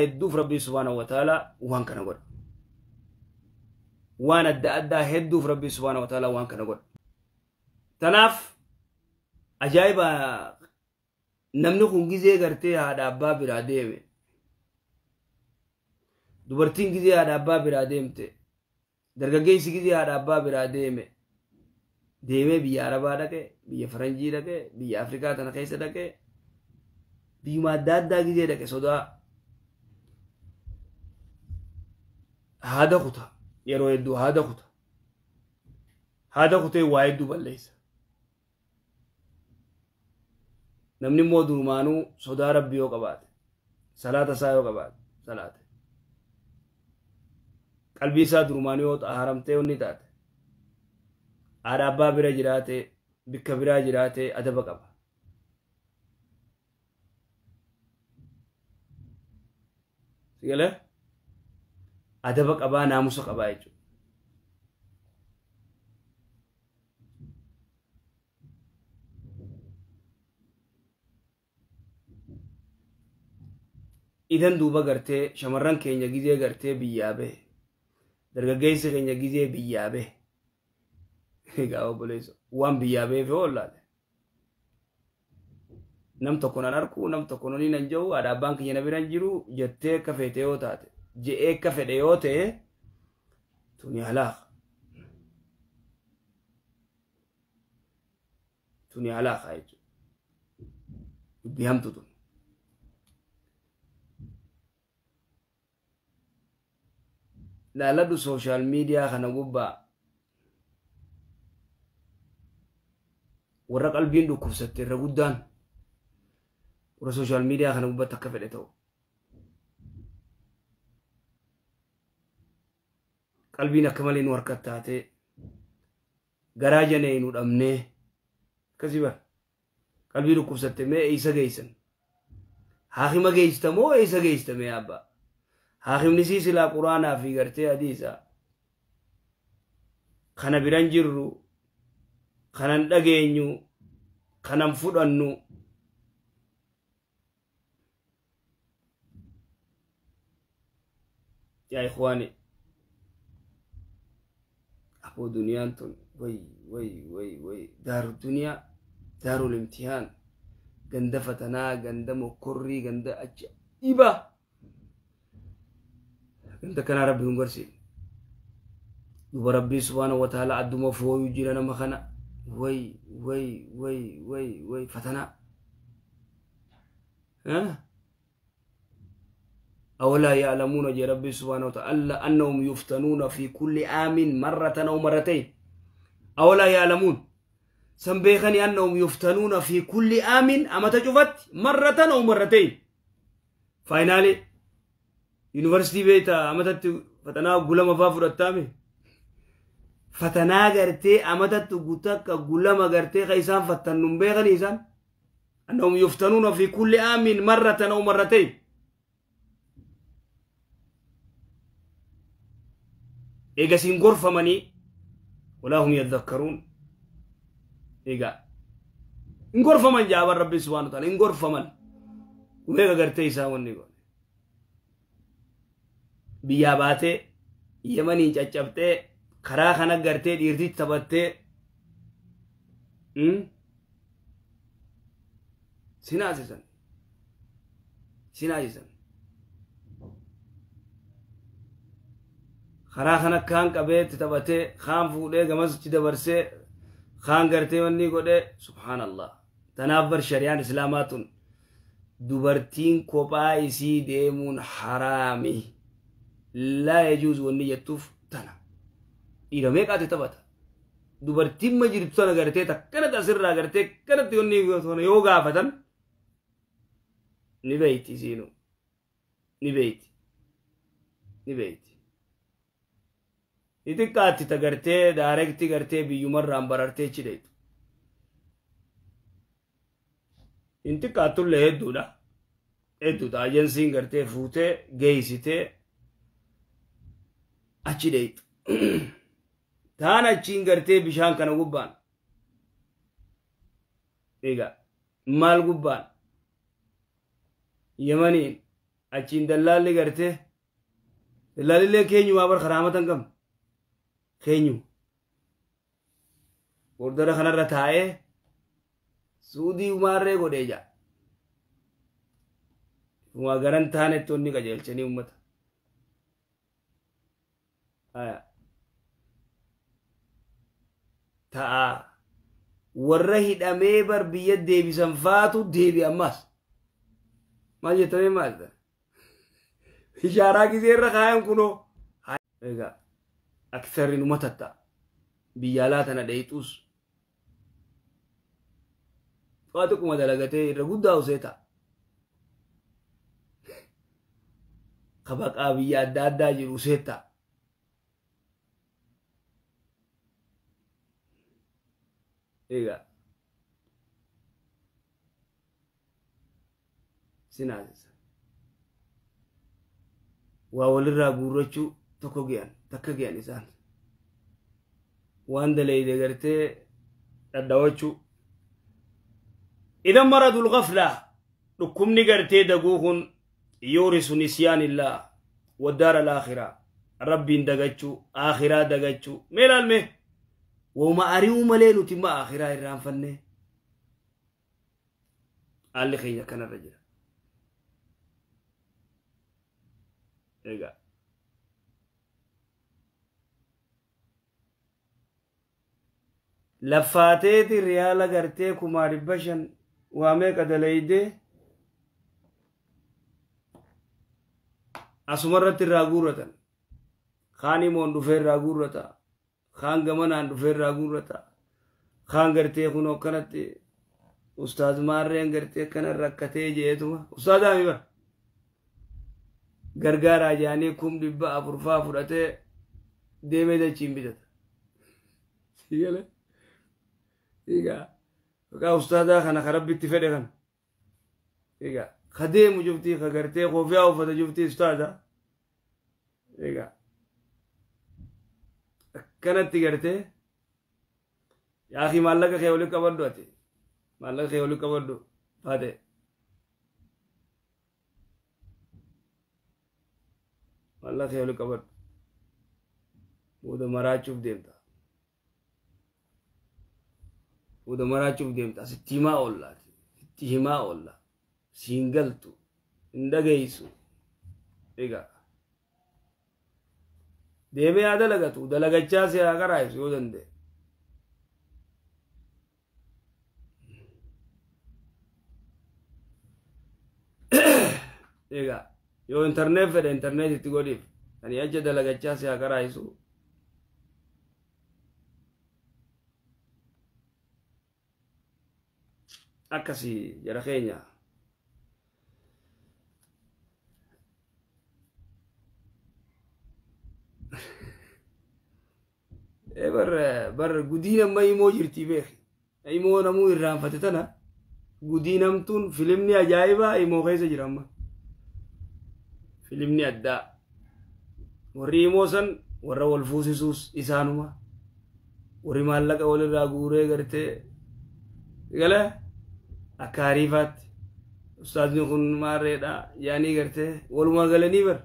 Hedduuf Rabbii subhaanahu wa ta'ala waan kana godha. Waan adda addaa hedduuf Rabbii subhaanahu wa ta'ala waan kana godha. Tanaaf ajaa'iba, namni kun gizee gartee haadha abbaa biraa deeme, dubartiin gizee haadha abbaa biraa deemte, dargaggeessi gizee haadha abbaa biraa deeme, deemee biyya Arabaa dhaqe, biyya Faranjii dhaqe, biyya Afrikaa tana keessa dhaqe, biyyuma adda addaa gizee dhaqe, sodaa haada kuta. Yeroo hedduu haada kuta. Haada kutee waa hedduu balleessa. Namni immoo durumaanuu sodaa Rabbii yoo qabaate, salaata isaa yoo qabaate, salaate qalbii isaa durumaanuu yoo haramtee wanni taate, haadha abbaa bira jiraate, bikka biraa jiraate, adaba qaba. Sigalee adaba qabaa, naamusa qabaa jechuudha. Idan duuba gartee shamarran keenya gizee gartee biyyaa bahe, dargaggeessi keenya gizee biyyaa bahe, egaa obboleessa, waan biyyaa baheef yoo wallaale, nam tokko nan arku, nam tokko noni nan jiru, haadha abbaan kiyya na bira hin jiru jettee akka feete yoo taate, je'ee akka fedhe yoo ta'e, tuni halaaqa, tuni halaaqa jechuudha. Dubbii hamtu tun. Laaladhu, social media kana gubbaa warra qalbiin dhukkubsatte irra guddaan warra social media kana gubbatti akka fedhe ta'u. Qalbiin akka malee nu harka taatee garaa janee nu dhabnee akkasii bara qalbii dhukkubsatte. Mee eessa geessan? Haakima geessita moo eessa geessita? Mee abbaa, haakimni sii silaa Quraanaa fi gartee hadiisa kana biran jirru, kanan dhageenyu, kanan fudhannu. Yaa ikhwaani, aboo, duniyaan tun way way way way, daaru duniyaa, daarul imtihaan, ganda fatanaa, ganda mokkorrii, ganda ajaa'iba, ganda kanaa Rabbi nun garsiifne. Duba Rabbii subhaanahu wa ta'ala adduma fooyuu jira nama kana. Way way way way way, fatanaa. أولا يعلمون جي ربي سبحانه وتعالى أنهم يفتنون في كل عام مرة أو مرتين؟ أولا يعلمون، سنبيخني أنهم يفتنون في كل عام أما تجفت مرة أو مرتين. Final university beeta amatatti fatanaa gulama faa fudhattaame. Fatanaa gartee amatatti gutakka gulama gartee ka isaan fattannun beekani isaan. أنهم يفتنون في كل عام مرة أو مرتين. Eegasiin gorfamanii ولا هم يذكرون. Egaa hin gorfaman jaaban Rabbi subhaanahu wa ta'ala, hin gorfaman. Meeqa gartee isaa wanni godhe biyyaa baatee Yemaniin caccabtee karaa kana gartee dhiirtitti taphattee sinaasisan sinaasisan. Karaa kana kaan qabeetti taphatee, kaan fuudhee gamasitti dabarsee, kaan gartee wanni godhee. Subhaanallah. Tanaaf bar shari'aan Islaamaa tun dubartiin kophaa isii deemuun haraami, لا يجوز wanni jettuuf tana. Dhiira meeqaati taphata? Dubartiin ma jirtu tana gartee takkanatti asirraa gartee kanatti wanni yoo gaafatan ni beeyti, isiinu ni beeyti, ni beeyti. Xixiqqaatti ta gartee direct gartee biyyumarraan barartee chidheetu. In xiqqaattullee hedduudha. Hedduudha. Agency n gartee fuutee geessitee achi dheeytu. Taan achiin gartee bishaan kana gubbaan. Egaa maal gubbaan? Yemaniin Achiin dallaalli gartee dallaalillee keenyumaa bar karaamatan qabnu keenyu bordara kanarra taa'ee suudii umaarree godhee jaa waa garan taanetti onni qajeelchanii ummata ta'a warra hidhamee bar biyya deebisan faatu deebi ammas maal jettamee maal jedhan ishaaraa gisee irra kaayan kunoo egaa aksarri numa tatta biyya alaa tana dheeyxuus waa xiqquma dalagatee irra guddaa usee ta'a kabaqaa biyya adda addaa jiru usee ta'a egaa sinaasisa waa walirraa guurrachuu tokko ge'an takka ge'an isaan waan dalayde gartee dhadhawachuu idan maradul ghafla dhukkubni gartee daguu kun yuurisu nisyaan illaa waddaara alaakhira rabbiin dagachuu aakhiraa dagachuu mee ilaalme woma ari'uu malee nuti ma aakhiraa irraanfanne haalli keenya kanarra jira egaa laffaateeti riyaala gartee 5,500 waa meeqa dalaydee asumarratti irraa guurratan kaan imoon dhufee irraa guurrata kaan gamanaan dhufee irraa guurrata kaan gartee kun akkanatti ustaaz maarreen gartee akkana rakkatee jeetuma ustaazaami bara gargaaraa jaanii 400,000 faa fudhatee deemee dachiin bitata sigale egaa maqaa ustaazaa kana ka rabbitti fedhe kana egaa ka deemu juftii ka gartee koofiyaa uffata juftii ustaaza egaa akkanatti gartee yaakii maallaqa kee walitti qabadhu ati maallaqa kee walitti qabadhu faate maallaqa kee walitti qabadhu booda maraachuuf deemta booda maraachuuf deemta sitti himaa oolla sitti himaa oolla siin galtu hin dhageessu egaa deemee haa dalagatu dalagachaa si haa qaraa'isu yoo danda'e egaa yoo intarneet fedhe intarneet itti godhiif ani acha dalagachaa si haa qaraa'isu akkasii jara keenya bar gudiin amma imoo jirti beeki imoo namuu irraanfate tana gudiin hamtuun filimni ajaa'ibaa imoo keessa jira amma filimni addaa warri imoo san warra wal fuusisuus isaanuma warri maallaqa walirraa guuree gartee gala akka hariifaatti ustaazni kun maarreedha yaanii gartee walumaa galanii bar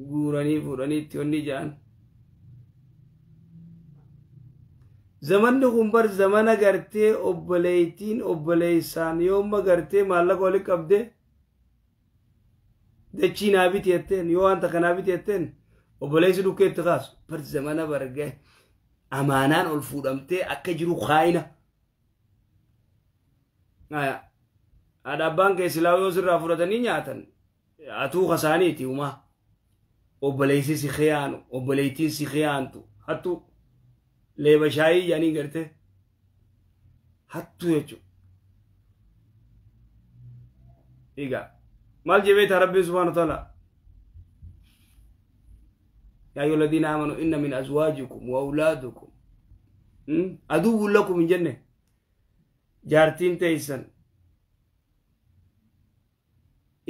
guuranii fuudhanii itti onni ja'an zamanni kun bar zamana gartee obboleeytiin obboleeysaan yooma gartee maallaqa wali qabde dachii naa biti jetteen yoo wanta kanaa biti jetteen obboleessi dhukkee itti kaasu bar zamana bargee amaanaan ol fuudhamtee akka jiru kaayina. Haadha abbaan kee silaa yoo sirraa fudhatanii nyaatan atuu kasaaniiti uumaa obboleessi si khiyaanu obboleettiin si khiyaantu hattu leeba shaayii jedhanii gartee hattu jechuudha. Egaa maal jebeeta rabbiin subhaana ta'ala yaa ayyuha alladhiina aamanu inna min azwaajikum wa awlaadikum aduwwun lakum hin jenne jaartiin teessan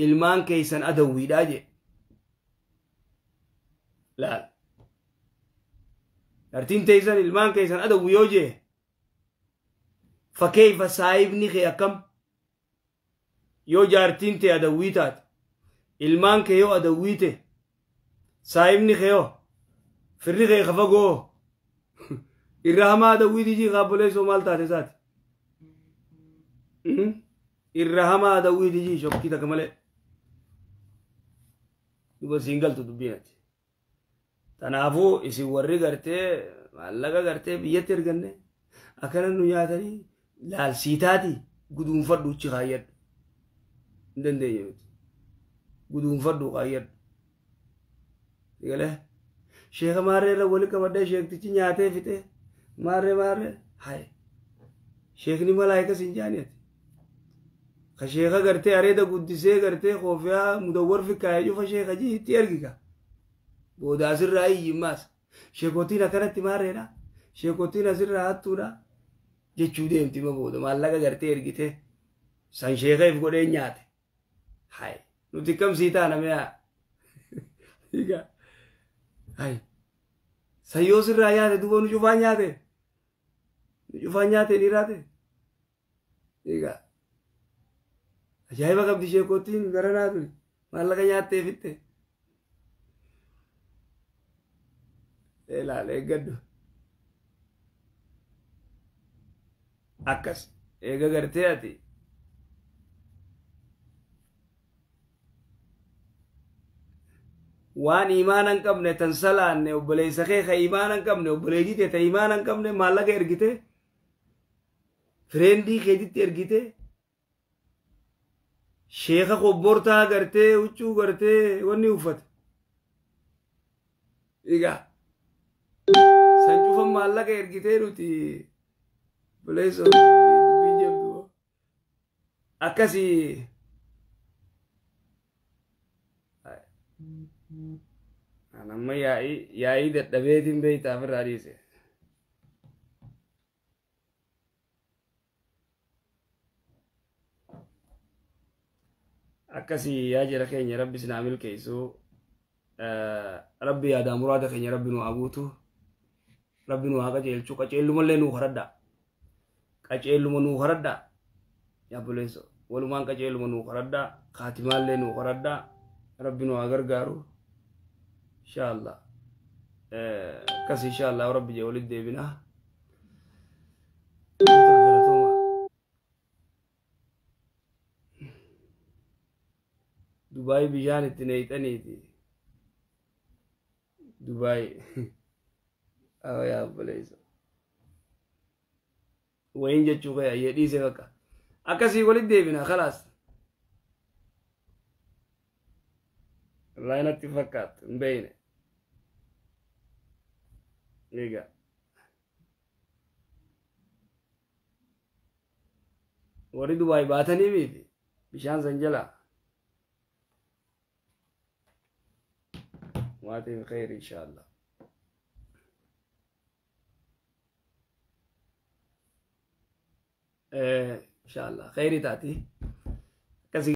ilmaan keessan adawwiidhaa jee laal jaartiin teessan ilmaan keessan adawwi yoo jee fakkeeyfa saayibni kee akkam Yoo jaartiin tee adawwii taate, ilmaan kee yoo adawwii ta'e, saayibni kee yoo firri kee kafagoo irra hamaa adawwii jii kaabboleessoo maal taate isaati? Irra hamaa adawwii jii shokkii takka malee. Duba siin galtu dubbiin ati. Kanaafuu isin warri gartee maallaqa gartee biyyatti erganne akkana nu nyaatanii laalsiitaati guduunfadhu uchi kaayyadhu. Hin dandeenye miti. Guduunfadhu kaayyadhu. Galee sheeka maarree irra wali qabadhee sheektichi nyaatee fixee maarree maarree haye sheekni malaayika siin jaani ati. Ka sheeka gartee areeda guddisee gartee koofiyaa mudawwar fikkaayee cufa sheeka jii itti ergika. Booda asirraa iyyimmaas sheekotiin akkanatti maarreedha sheekotiin asirraa hattuudha jechuu deemti ma booda maallaqa gartee ergite san sheeka if godhee nyaate. Haye nuti kam sii taana mi'a. Haye san yoo sirraa nyaate duuba nu cufaa nyaate nu cufaa nyaate dhiiraate. Egaa ajaa'iba qabdi sheekotiin gara naa tuni maallaqa nyaattee fitte. Ilaala eeggadhu. Akkas eega gartee ati waan imaana hin qabne tan salaanne obboleessa kee ka imaana hin qabne obboleettii tee ta imaana hin qabne maallaqa ergite fireendii keetitti ergite sheeka kobbortaa gartee huccuu gartee wanni uffate. Egaa san cufan maallaqa ergitee nuti obboleessa dubbiin jabdu akkasii. Amma yaa'ii dadhabeetiin beektaa ofirraa dhiise. Akkasii yaa jira keenya rabbi isin haa milkeessu. Rabbi yaadaa muraada keenya rabbi nu haa guutu. Rabbi nu haa qajeelchu. Qajeellumallee nuu karadhaa. Qajeelluma nuu karadhaa. Yaa obboleessa walumaan qajeelluma nuu karadhaa. Kaatimaallee nuu karadhaa. Rabbi nu haa gargaaru. Inshallah. Akkas inshallah rabbi jee walitti deebina. Dubaay bishaan itti neeyxaniiti. Dubaay. Awa yaa obboleessa. Wayin jechuu kee ayyee dhiise bakka. Akkasii walitti deebina khalaas. Wallahi natti fakkaattu hin beeyne. Egaa. Warri Dubaay baatanii miti bishaan san jalaa. Waatiin khayri inshallah. Inshallah khayri taati. Akkasii.